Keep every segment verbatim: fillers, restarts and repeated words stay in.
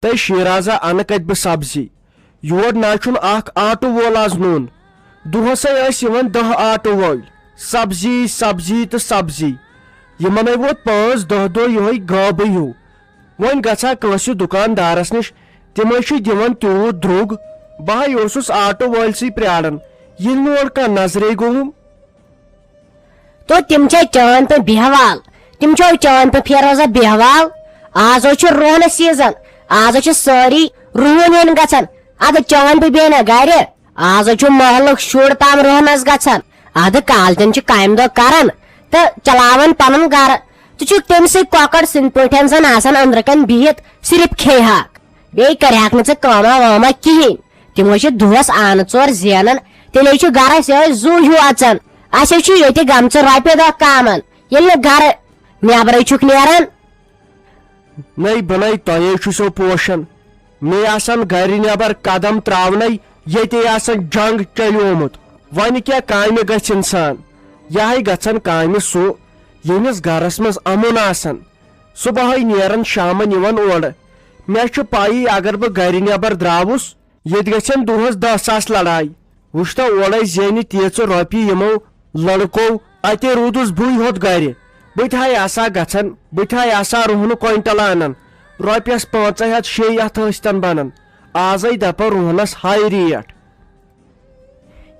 A شیرازا، انہٕ کتہِ بہٕ سبزی؟ یور نہ چھُنہٕ اکھ آٹو وول از نوٚن۔ دۄہسے ٲسۍ یِوان دَہ آٹو وٲلۍ، سبزی، سبزی تہٕ سبزی۔ یِمنے ووت پانٛژھ دَہ دۄہ یِہوٚے غٲبٕے ہیوٗ۔ وۄنۍ گژھٕ ہا کٲنٛسہِ دُکاندارس نِش، تِم ٲسۍ چھِ دِوان تیوٗت درٛوگ۔ بہٕ ہاے اوسُس آٹو وٲلۍ سٕے پرٛاران، ییٚلہِ نہٕ اورٕ کانٛہہ نظرے گوٚوُم۔ تو تِم چھے چٲنۍ پٲٹھۍ بیہوال، تِم چھو چٲنۍ پٲٹھۍ فیروزہ بیہوال۔ آز حظ چھُ رُہنہٕ سیٖزن، آز حظ چھِ سٲری رُہُن ہیٚنۍ گژھان۔ ادٕ چٲنۍ پٲٹھۍ بیٚہہِ نا گرِ؟ آز حظ چھُ محلُک شُر تام رُہنس گژھان۔ ادٕ کالچن چھِ کامہِ دۄہ کران تہٕ چلاوان پنُن گرٕ۔ ژٕ چھُکھ تٔمۍ سٕے کۄکر سٕنٛدۍ پٲٹھۍ زن آسان أنٛدرٕ کنہِ بِہِتھ، صرف کھیٚیہِ ہاکھ۔ بیٚیہِ کرِہاکھ نہٕ ژٕ کٲما وٲما کِہیٖنۍ۔ تِم حظ چھِ دۄہس آنہٕ ژور زینان، تیٚلے چھُ گرس یِہوٚے زُو ہیوٗ اژان۔ اسہِ حظ چھُ ییٚتہِ گٔمژٕ رۄپیہِ دہ کامن، ییٚلہِ نہٕ گرٕ نٮ۪برٕے چھُکھ نیران۔ نَے بَنَے تۄہے چھُسو پوشان۔ مے آسان گرِ نٮ۪بر قدم تراونَے، ییٚتے آسان جنگ چلیومُت۔ وۄنۍ کیٛاہ کامہِ گژھِ انسان؟ یہِ ہے گژھن کامہِ سُہ، ییٚمِس گرس منٛز امُن آسان۔ صبحٲے نیران شامن یِوان اورٕ۔ مےٚ چھُ پَیی، اگر بہٕ گرِ نٮ۪بر دراوُس، ییٚتہِ گژھن دۄہس دَہ ساس لڑاے۔ وٕچھ تو، اورے زینہِ تیٖژٕ رۄپیہِ یِمو لڑکو، اتے روٗدُس بٕے ہوت گرِ۔ بہٕ تہِ ہاے آسہٕ ہا گژھان، بہٕ تہِ ہاے آسہٕ ہا رُہنہٕ کوینٹل انان، رۄپیس پانٛژے ہتھ شیٚیہِ ہتھ ٲسۍتن بنان۔ آزے دپان رُہنس ہاے ریٹ۔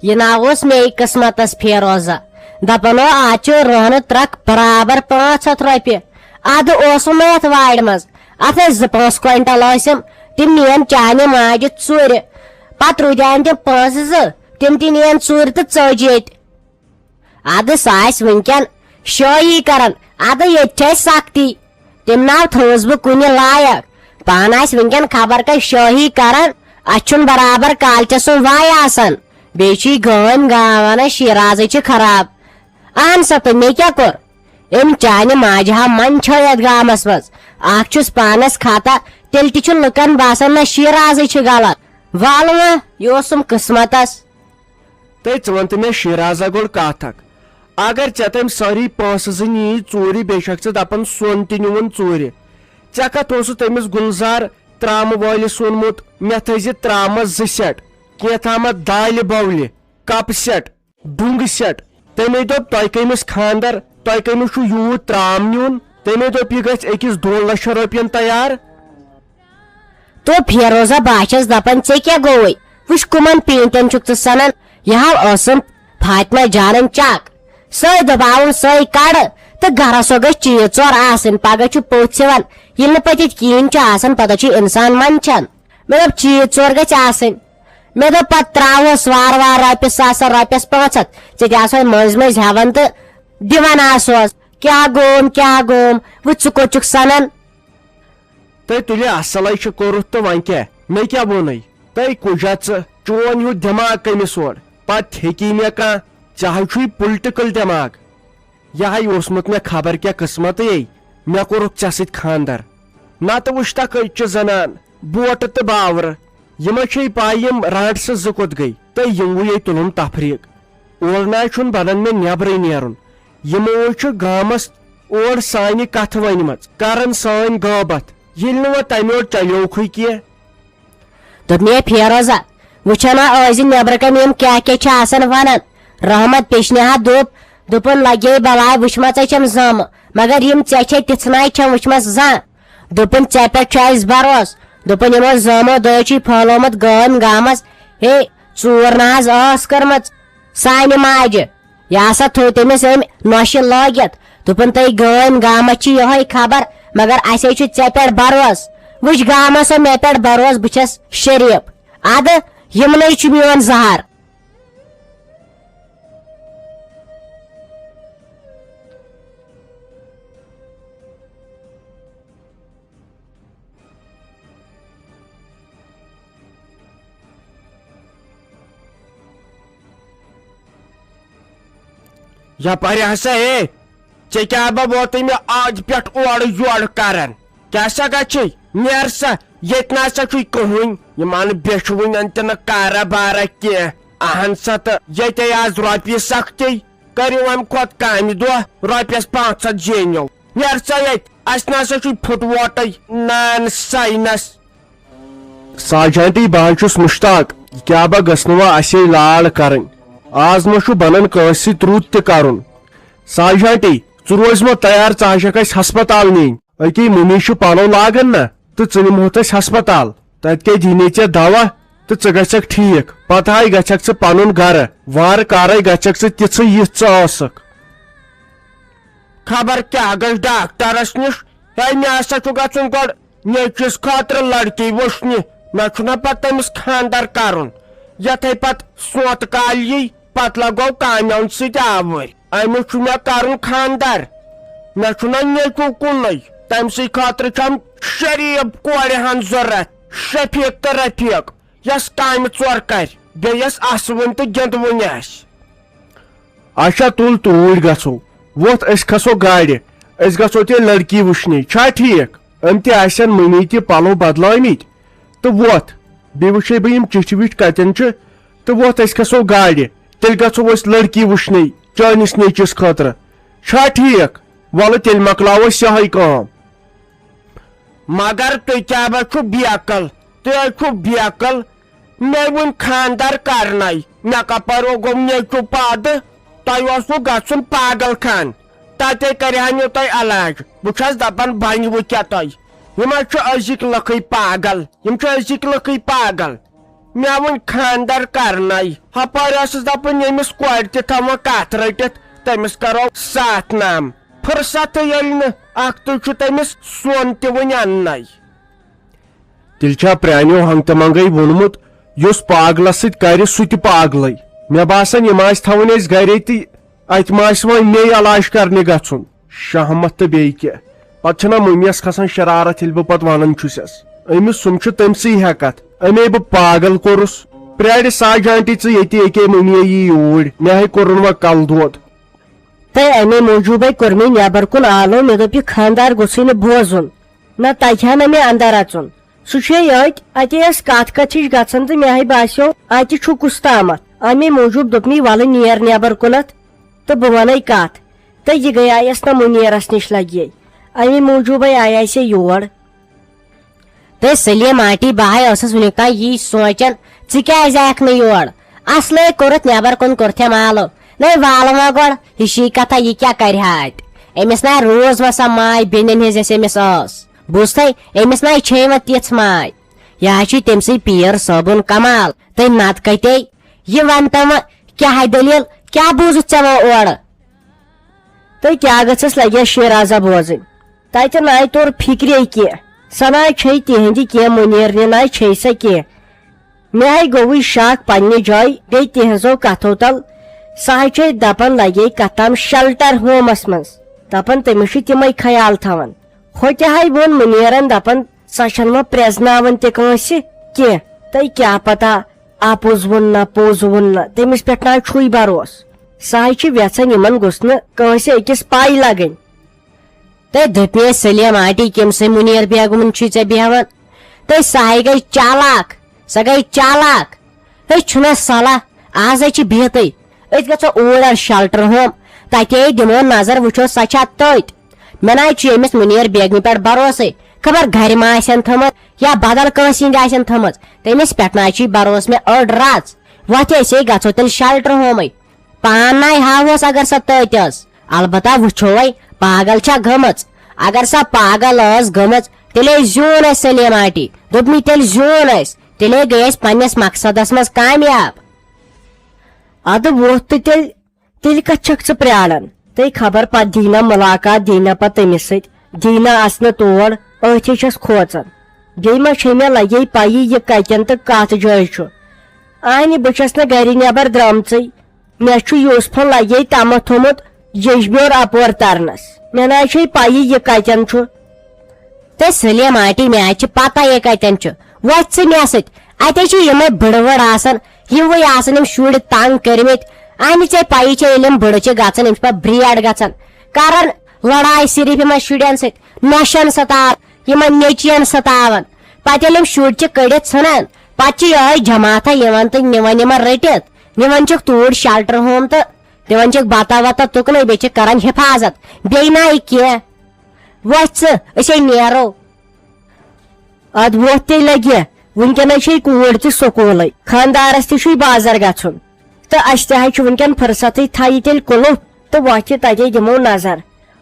یہِ نا اوس مے قسمتس فیروزہ۔ دپان او، آز چھُ رُہنہٕ ترکھ برابر پانٛژھ ہتھ رۄپیہِ۔ ادٕ اوسُم نہٕ یتھ وارِ منٛز۔ اتھ ٲسۍ زٕ پانٛژھ کوینٹل ٲسِم، تِم نِین چانہِ ماجہِ ژوٗرِ۔ پتہٕ روٗدۍ ہن تِم پونٛسہٕ زٕ، تِم تہِ نِین ژوٗرِ تہٕ ژٔج ییٚتہِ۔ ادٕ سۄ آسہِ وٕنکٮ۪ن شٲہی کران۔ ادٕ ییٚتہِ چھِ اَسہِ سختی۔ تِم ناو تھٲوٕس بہٕ کُنہِ لایق۔ پانہٕ آسہِ وٕنکٮ۪ن خبر کَتہِ شٲہی کران۔ اَسہِ چھُنہٕ برابر کالچَس سُنٛد واے آسان۔ بیٚیہِ چھُ یہِ گٲمۍ گام وَنان شیٖرازٕے چھِ خراب۔ اہن سا تہٕ مےٚ کیٛاہ کوٚر؟ أمۍ چانہِ ماجہِ ہا منٛدچھٲے یَتھ گامَس منٛز۔ اَکھ چھُس پانَس خطا، تیٚلہِ تہِ چھُ لُکَن باسان نہ شیٖرازٕے چھِ غلط۔ وَلہٕ وۄنۍ، یہِ اوسُم قٕسمَتَس۔ تہٕ ژٕ وَن تہٕ مےٚ شیٖرازا گۄڈٕ کَتھ اَکھ۔ اگر ژےٚ تٔمۍ سٲری پونٛسہٕ زٕ نِیی ژوٗرِ، بیٚیہِ چھَکھ ژٕ دَپان سۄن تہِ نیوٗوُن ژوٗرِ، ژےٚ کَتھ اوسُتھ تٔمِس گُلزار ترٛامہٕ وٲلِس ووٚنمُت، مےٚ تھٲیزِ ترٛامَس زٕ سٮ۪ٹ، کینٛہہ تامَتھ دالہِ بولہِ، کَپ سٮ۪ٹ، ڈُنٛگہٕ سٮ۪ٹ؟ تٔمۍ دوٚپ، تۄہہِ کٔمِس خانٛدر، تۄہہِ کٔمِس چھُ یوٗت ترٛام نیُن؟ تٔمۍ دوٚپ، یہِ گژھِ أکِس دۄن لَچھَن رۄپیَن تیار۔ تو فیروزہ، بہٕ ہا چھَس دَپان، ژےٚ کیٛاہ گوٚوُے؟ وٕچھ، کٕمَن پیٖنٛتٮ۪ن چھُکھ ژٕ سَنان؟ یہِ ہاو ٲسٕم فاطمہ جانَن چَک۔ سۄے دَباوُن، سۄے کَڑٕ، تہٕ گَرَس سۄ گژھِ چیٖز ژور آسٕنۍ۔ پَگاہ چھُ پوٚژھ یِوان، ییٚلہِ نہٕ پَتہٕ ییٚتہِ کِہیٖنۍ چھُ آسان، پَتہٕ چھُ اِنسان منٛدچھان۔ مےٚ دوٚپ، چیٖز ژور گژھِ آسٕنۍ۔ مےٚ دوٚپ، پَتہٕ ترٛاوہوس وارٕ وارٕ رۄپیہِ ساس، رۄپیَس پانٛژھ ہَتھ، ژےٚ تہِ آسہٕ وۄنۍ مٔنٛزۍ مٔنٛزۍ ہٮ۪وان تہٕ دِوان آسہوس۔ کیٛاہ گوٚوُم، کیٛاہ گوٚوُم؟ وٕچھ، ژٕ کوٚت چھُکھ سَنان؟ تۄہہِ تُلہِ اصلے چھُ کوٚرُتھ تہٕ وۄنۍ کیٛاہ؟ مےٚ کیٛاہ ووٚنُے؟ تۄہہِ کُجا ژٕ؟ چون ہیوٗ دٮ۪ماغ کٔمِس اورٕ؟ پتہٕ ہیٚکی مےٚ کانٛہہ؟ ژےٚ ہاے چھُے political دٮ۪ماغ۔ یہِ ہاے اوسمُت مےٚ خبر کیٛاہ قٕسمتٕے۔ مےٚ کوٚرُکھ ژےٚ سۭتۍ خانٛدر۔ نتہٕ وٕچھتکھ أزچہِ زنان بوٹہٕ تہٕ باورٕ۔ یِمے چھے پاے یِم رانٛٹسہٕ زٕ کوٚت گٔے؟ تہٕ یِموٕے تُلُن تفریٖق۔ اورٕ نہ چھُنہٕ بنان مےٚ نٮ۪برٕے نیرُن۔ یِمو چھُ گامس اورٕ سانہِ کتھٕ ؤنمٕژ، کران سٲنۍ غٲبت، ییٚلہِ نہٕ وۄنۍ تمہِ اورٕ چلیوکھٕے کینٛہہ۔ دوٚپ مےٚ، فیروزہ، وٕچھو نا ٲزِ نٮ۪برٕ کنہِ یِم کیٛاہ کیٛاہ چھِ آسان ونان۔ رحمت پیشنہِ ہا دوٚپ، دوٚپُن، لگے بلاے، وٕچھمژے چھم زامہٕ، مگر یِم ژےٚ چھے تِژھ ناے چھم وٕچھمژ زانٛہہ۔ دوٚپُن، ژےٚ پٮ۪ٹھ چھُ اَسہِ بھروسہٕ۔ دوٚپُن، یِمو زامو دۄیو چھُے پھٲلومُت گٲمۍ گامس۔ ہے، ژوٗر نہ حظ ٲس کٔرمٕژ سانہِ ماجہِ۔ یہِ ہسا تھوٚو تٔمِس أمۍ نۄشہِ لٲگِتھ۔ دوٚپُن، تۄہہِ گٲمۍ گامس چھِ یِہوٚے خبر، مگر اَسے چھُ ژےٚ پٮ۪ٹھ بھروسہٕ۔ وٕچھ، گامس ہو مےٚ پٮ۪ٹھ بھروسہٕ، بہٕ چھَس شریٖف۔ اَدٕ یِمنٕے چھُ میون زہر۔ یپارِ ہسا ہے، ژےٚ کیٛاہ با ووتُے مےٚ أزۍ پٮ۪ٹھ اورٕ یورٕ کران؟ کیٛاہ سا گژھِ؟ نیر سا، ییٚتہِ نہ سا چھُے کٕہٕنۍ۔ یِمن بیچھِ وٕنٮ۪ن تہِ نہٕ کارا بارا کینٛہہ۔ اہن سا، تہٕ ییٚتے آز رۄپیہِ سختی۔ کٔرِو اَمہِ کھۄتہٕ کامہِ دۄہ، رۄپیَس پانٛژھ ہَتھ زیٖنِو۔ نیر سا ییٚتہِ، اَسہِ نہ سا چھُے پھُٹووٹے نان ساینس۔ ساجانٹی، بہٕ حظ چھُس مشتاق۔ کیٛاہ بہٕ گژھنہٕ وۄنۍ اسے لال کرٕنۍ؟ آز ما چھُ بنان کٲنٛسہِ سۭتۍ رُت تہِ کرُن؟ ساجانٹی، ژٕ روزِ وۄنۍ تیار، ژٕ ہا چھکھ اسہِ ہسپتال نِنۍ۔ أکی مٔمی چھُ پلو لاگان نا، تہٕ ژٕ نِمہوتھ أسۍ ہسپتال۔ تتہِ کیٛاہ دِنی ژےٚ دوا تہٕ ژٕ گژھکھ ٹھیٖک۔ پتہٕ ہاے گژھکھ ژٕ پنُن گرٕ۔ وارٕ کارے گژھکھ ژٕ تِژھٕے یِژھ ژٕ ٲسٕکھ۔ خبر کیٛاہ گژھِ ڈاکٹرس نِش؟ ہے، مےٚ ہسا چھُ گژھُن گۄڈٕ نیٚچوِس خٲطرٕ لڑکی وٕچھنہِ۔ مےٚ چھُنہ پتہٕ تٔمِس خانٛدر کرُن۔ یتھے پتہٕ سونٛتہٕ کالہِ یی، پتہٕ لگو کامٮ۪ن سۭتۍ آوٕرۍ۔ أمِس چھُ مےٚ کرُن خانٛدر۔ مےٚ چھُنہ نیٚچو کُنُے۔ تٔمۍ سٕے خٲطرٕ چھم شریف کورِ ہن ضروٗرت، شفیق تہٕ رفیق، یۄس کامہِ ژور کرِ، بیٚیہِ یۄس اسوٕنۍ تہٕ گِنٛدوٕنۍ آسہِ۔ اچھا، تُل توٗرۍ گژھو۔ وۄتھ، أسۍ کھسو گاڑِ۔ أسۍ گژھو تیٚلہِ لڑکی وٕچھنہِ۔ چھا ٹھیٖک؟ أمۍ تہِ آسن مٔمی تہِ پلو بدلٲومٕتۍ۔ تہٕ وۄتھ، بیٚیہِ وٕچھے بہٕ یِم چِٹھِ وِٹھِ کتٮ۪ن چھِ۔ تہٕ وۄتھ، أسۍ کھسو گاڑِ۔ تیٚلہِ گژھو أسۍ لڑکی وٕچھنہِ چٲنِس نیٚچوِس خٲطرٕ۔ چھا ٹھیٖک؟ وَلہٕ، تیٚلہِ مۄکلاوو أسۍ یِہوٚے کٲم۔ مگر تُہۍ کیٛاہ با چھُو بیقل؟ تُہۍ حظ چھُو بیقل۔ مےٚ وُنہِ خانٛدر کرنَے، مےٚ کپٲرۍ گوٚو نیٚچوٗ پٲدٕ؟ تۄہہِ اوسوٕ گژھُن پاگل خان، تتے کرِہانو تۄہہِ علاج۔ بہٕ چھَس دپان، بنہِ وۄنۍ کیٛاہ تۄہہِ؟ یِم حظ چھِ أزِکۍ لُکھٕے پاگل، یِم چھِ أزِکۍ لُکھٕے پاگل۔ مےٚ وُنہِ خانٛدر کرنَے، ہپٲرۍ ٲسٕس دپان، ییٚمِس کورِ تہِ تھاوان کتھ رٔٹِتھ، تٔمِس کرو ساتھ نام۔ فرصتٕے ییٚلہِ نہٕ، اکھتُے چھُ تٔمِس سۄن تہِ وُنہِ اننَے۔ تیٚلہِ چھا پرٛانیو ہنٛگتہٕ منٛگَے ووٚنمُت، یُس پاگلَس سۭتۍ کَرِ، سُہ تہِ پاگلٕے؟ مےٚ باسان، یِم آسہِ تھاوٕنۍ اَسہِ گَرے تہٕ اَتہِ ما آسہِ وۄنۍ مے علاج کَرنہِ گژھُن۔ شہمت تہٕ بیٚیہِ کیٛاہ؟ پَتہٕ چھَنا مٔمیَس کھسان شرارت، ییٚلہِ بہٕ پَتہٕ وَنان چھُسَس۔ أمِس سُم چھُ تٔمسٕے ہٮ۪کَتھ۔ أمے بہٕ پاگل کوٚرُس۔ پرٛارِ ساجہِ آنٹی ژٕ ییٚتی، ییٚکے مٔمی یی یوٗرۍ۔ مےٚ ہے کوٚرُن وۄنۍ کَلہٕ دود۔ تہٕ اَمے موٗجوٗبَے کوٚر مےٚ نٮ۪بر کُن آلو۔ مےٚ دوٚپ، یہِ خانٛدار گوٚژھُے نہٕ بوزُن۔ نہ تَگہِ ہا نہٕ مےٚ اندر اژُن۔ سُہ چھُے أتۍ، اتے ٲس کتھ کتھ ہِش گژھان تہٕ مےٚ ہے باسیو، اتہِ چھُ کُس تامتھ۔ امی موٗجوٗب دوٚپ مےٚ، ولہٕ نیر نٮ۪بر کُنتھ تہٕ بہٕ ونَے کتھ۔ تہٕ یہِ گٔیایس نہ مُنیرس نِش لگے۔ امی موٗجوٗبے آیایس یہِ یور۔ تہٕ سلیٖم آنٹی، بہٕ ہاے ٲسٕس وُنیُک تام یی سونٛچان، ژٕ کیٛازِ آکھ نہٕ یور؟ اصلے کوٚرُتھ نٮ۪بر کُن کوٚرتھے مالو۔ نَے والہٕ وۄنۍ گۄڈٕ، ہِشی کتھا، یہِ کیٛاہ کرِ ہا اتہِ؟ أمِس نہ روٗز وۄنۍ سۄ ماے بیٚنٮ۪ن ہٕنٛز، یۄس أمِس ٲس۔ بوٗزتھے، أمِس نہ چھے وۄنۍ تِژھ ماے۔ یہِ ہا چھُے تٔمۍ سٕے پیٖر صٲبُن کمال۔ تہٕ نتہٕ کتے؟ یہِ ونتم وۄنۍ کیٛاہ ہا دٔلیٖل؟ کیٛاہ بوٗزُتھ ژےٚ وۄنۍ اورٕ؟ تہٕ کیٛاہ گٔژھس لگہِ شیرازا بوزٕنۍ؟ تتہِ ناے توٚر فکرے کینٛہہ۔ سۄ ناے چھے تِہنٛدِ کینٛہہ، مُنیرنہِ ناے چھے سۄ کینٛہہ۔ مےٚ ہاے گوٚوُے شک پننہِ جایہِ، بیٚیہِ تِہنٛزو کتھو تل۔ سۄ ہاے چھے دپان لگے کتھ تام شلٹر ہومس منٛز۔ دپان تٔمِس چھِ تِمے خیال تھاوان۔ ہوٚتہِ ہاے ووٚن مُنیرن دپان، سۄ چھنہٕ وۄنۍ پرٛزناوان تہِ کٲنٛسہِ کینٛہہ۔ تہٕ کیٛاہ پتہ اپُز ووٚن نا پوٚز ووٚن نا، تٔمِس پٮ۪ٹھ نہ چھُے بروسہٕ۔ سۄ ہاے چھِ وٮ۪ژھان یِمن گوٚژھ نہٕ کٲنٛسہِ أکِس پاے لگٕنۍ۔ تہٕ دوٚپمے سلیٖم آنٹی، کٔمۍ سٕے مُنیر بیگمُن چھُے ژےٚ بیہوان؟ تہٕ سۄ ہاے گٔے چالاک، سۄ گٔے چالاک۔ ہے چھُنہ صلاح، آز ہے چھِ بِہتٕے۔ أسۍ گژھو اوٗرۍ اَتھ شلٹر ہوم، تَتے دِمو نظر، وٕچھو سۄ چھا تٔتۍ۔ مےٚ نہ حظ چھُ ییٚمِس مُنیر بیگمہِ پٮ۪ٹھ بروسٕے، خبر گرِ ما آسن تھٲمٕژ یا بدل کٲنٛسہِ ہِنٛدِ آسن تھٲمٕژ۔ تٔمِس پٮ۪ٹھ نہ حظ چھُے بروسہٕ مےٚ أڑ رژھ۔ وۄتھ أسے گژھو تیٚلہِ شلٹر ہومٕے۔ پان ناے ہاوہوس اگر سۄ تٔتۍ ٲس۔ البتہ وٕچھو وۄنۍ پاگل چھا گٔمٕژ۔ اگر سۄ پاگل ٲس گٔمٕژ، تیٚلے زیوٗن اَسہِ سلیٖم آنٹی۔ دوٚپمَے تیٚلہِ زیوٗن اَسہِ، تیٚلے گٔے أسۍ پننِس مقصدس منٛز کامیاب۔ اَدٕ ووٚتھ تہٕ تیٚلہِ، تیٚلہِ کتھ چھکھ ژٕ پرٛاران؟ تہٕ خبر پتہٕ دی نہ مُلاقات، دی نہ پتہٕ تٔمِس سۭتۍ، دی نہ اَژنہٕ تور، أتھۍ چھس کھوژان۔ بیٚیہِ ما چھے مےٚ لگے پَیی یہِ کتٮ۪ن تہٕ کتھ جایہِ چھُ۔ اہنہِ بہٕ چھس نہٕ گرِ نٮ۪بر درٛامژٕے۔ مےٚ چھُ یوسفن لگے تمتھ تھوٚمُت یجبیور اپور ترنس۔ مےٚ نہ حظ چھے پَیی یہِ کتٮ۪ن چھُ۔ تہٕ سلیٖم آنٹی، مےٚ حظ چھِ پتہ یہِ کتٮ۪ن چھُ۔ وۄتھ ژٕ مےٚ سۭتۍ۔ اتے چھِ یِمے بٕڑٕ وٕڑٕ آسان، یِموٕے آسان یِم شُرۍ تنگ کٔرمٕتۍ۔ اہنہِ ژےٚ پَیی چھے، ییٚلہِ یِم بٕڑٕ چھِ گژھان، یِم چھِ پتہٕ برٛیڈ گژھان، کران لڑاے صرف یِمن شُرٮ۪ن سۭتۍ، نۄشن ستاو، یِمن نیٚچوٮ۪ن ستاوان۔ پتہٕ ییٚلہِ یِم شُرۍ چھِ کٔڑِتھ ژھٕنان، پتہٕ چھِ یِہوٚے جماعتھا یِوان تہٕ نِوان یِمن رٔٹِتھ، نِوان چھِکھ توٗرۍ شلٹر ہوم تہٕ دِوان چھِکھ بتہ وتہ تُکنٕے، بیٚیہِ چھِکھ کران حفاظت۔ بیٚیہِ نہ کینٛہہ۔ وۄتھ ژٕ، أسے نیرو۔ ادٕ وۄتھ تیٚلہِ لگہِ، وٕنکیٚنَے چھے کوٗر تہِ سکوٗلٕے، خانٛدارَس تہِ چھُے بازر گژھُن، تہٕ اَسہِ تہِ حظ چھُ وٕنکیٚن فرصتٕے۔ تھایہِ تیٚلہِ کُلُف تہٕ وۄتھِ، تَتے دِمو نظر۔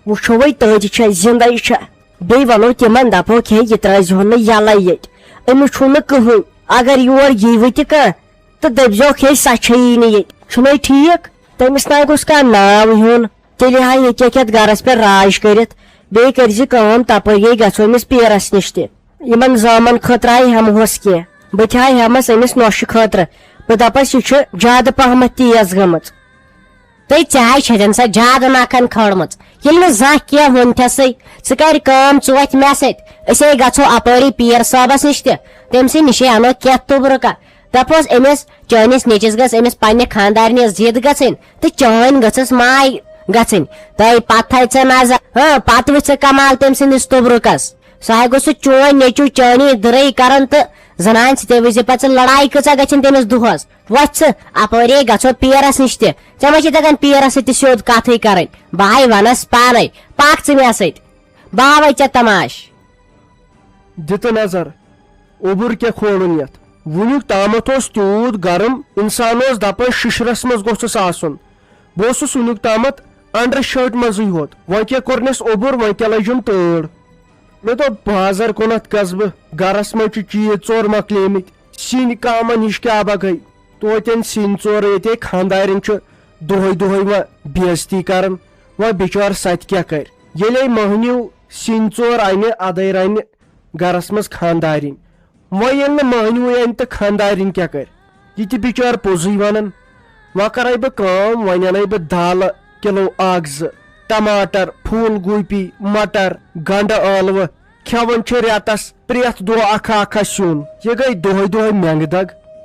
وٕچھو وۄنۍ، تٔج چھےٚ زِندَے چھےٚ۔ بیٚیہِ وَنو تِمَن، دَپوکھ، ہے، یہِ ترٛٲوزِہون نہٕ یَلَے ییٚتہِ، أمِس چھُو نہٕ کٕہٕنۍ۔ اگر یور ییٖوٕ تہِ کانٛہہ، تہٕ دٔپۍزیوکھ، ہے، سۄ چھیی نہٕ ییٚتہِ۔ چھُنَے ٹھیٖک؟ تٔمِس نہ گوٚژھ کانٛہہ ناو ہیوٚن۔ تیٚلہِ ہا ہیٚکہِ اَتھ گَرَس پٮ۪ٹھ راج کٔرِتھ۔ بیٚیہِ کٔرۍزِ کٲم، تَپٲرۍ گٔے گژھو أمِس پیٖرَس نِش تہِ۔ یِمَن زامَن خٲطرٕ آیہِ ہٮ۪مہٕ ہوس کینٛہہ۔ بہٕ تہِ ہا ہٮ۪مَس أمِس نۄشہِ خٲطرٕ۔ بہٕ دَپَس، یہِ چھُ زیادٕ پَہمَتھ تیز گٔمٕژ۔ تہٕ ژےٚ ہاے چھَتٮ۪ن سۄ زیادٕ نَکھَن کھٲڑمٕژ۔ ییٚلہِ نہٕ زانٛہہ کینٛہہ ووٚنتھَسٕے، ژٕ کَرِ کٲم، ژٕ وۄتھ مےٚ سۭتۍ۔ أسۍ ہے گژھو اَپٲری پیٖر صٲبَس نِش تہِ، تٔمۍ سٕے نِشے اَنو کینٛہہ توٚبرُکہ۔ دَپوس أمِس، چٲنِس نیٚچِس گٔژھ أمِس پنٛنہِ خانٛدارنہِ ضِد گژھٕنۍ تہٕ چٲنۍ گٔژھٕس ماے گژھٕنۍ۔ تہٕ پَتہٕ تھاے ژٕ نظر، ہاں، پَتہٕ وٕچھ ژٕ کمال تٔمۍ سٕنٛدِس توٚبرُکس۔ سُہ ہا گوٚژھ سُہ چون نیٚچوٗ چٲنی دٕرٕے کران تہٕ زنان سۭتۍ وٕچھ زِ پَتہٕ ژٕ لڑایہِ کۭژاہ گژھن تٔمِس دۄہس۔ وۄتھ ژٕ، اَپٲرے گژھو پیٖرس نِش تہِ۔ ژےٚ ما چھِ تگان پیٖرس سۭتۍ تہِ سیوٚد کتھٕے کرٕنۍ؟ بہٕ ہاے ونس پانے، پکھ ژٕ مےٚ سۭتۍ، بہٕ ہاوے ژےٚ تماش۔ دِتہٕ نظر، اوٚبُر کیٛاہ کھولُن یَتھ؟ وُنیُک تامَتھ اوس تیوٗت گرم، اِنسان اوس دَپان شِشرَس منٛز گوٚژھُس آسُن۔ بہٕ اوسُس وُنیُک تامَتھ اَنڈَر شٲٹہِ منٛزٕے ہوت۔ وۄنۍ کیٛاہ کوٚرنَس اوٚبُر، وۄنۍ کیٛاہ لٔجِم تۭر؟ مےٚ دوٚپ، بازر کُنَتھ گژھٕ بہٕ، گرَس منٛز چھِ چیٖز ژور مۄکلیمٕتۍ، سِنۍ کامَن ہِش کیٛاہ بہ گٔے۔ توتٮ۪ن سِنۍ ژور ییٚتے خانٛدارٮ۪ن چھُ دۄہَے دۄہَے وۄنۍ بے عزتی کران، وۄنۍ بِچور سۄ تہِ کیٛاہ کرِ؟ ییٚلے مۄہنیو سِنۍ ژور اَنہِ، اَدَے رَنہِ گرس منٛز خانٛدارِنۍ۔ وۄنۍ ییٚلہِ نہٕ مۄہنیوٕے اَنہِ تہٕ خانٛدارِنۍ کیٛاہ کرِ؟ یہِ تہِ بِچٲر پوٚزُے وَنان۔ وۄنۍ کرے بہٕ کٲم، وۄنۍ اَنَے بہٕ دالہٕ کِلوٗ اکھ زٕ، ٹماٹر، پھوٗل گوٗپی، مٹر، گنڈٕ ٲلوٕ۔ کھٮ۪وان چھِ رٮ۪تس پرٛٮ۪تھ دۄہ اکھ اکھ سیُن۔ یہِ گٔے دۄہے دۄہے مٮ۪نٛگہٕ دگ۔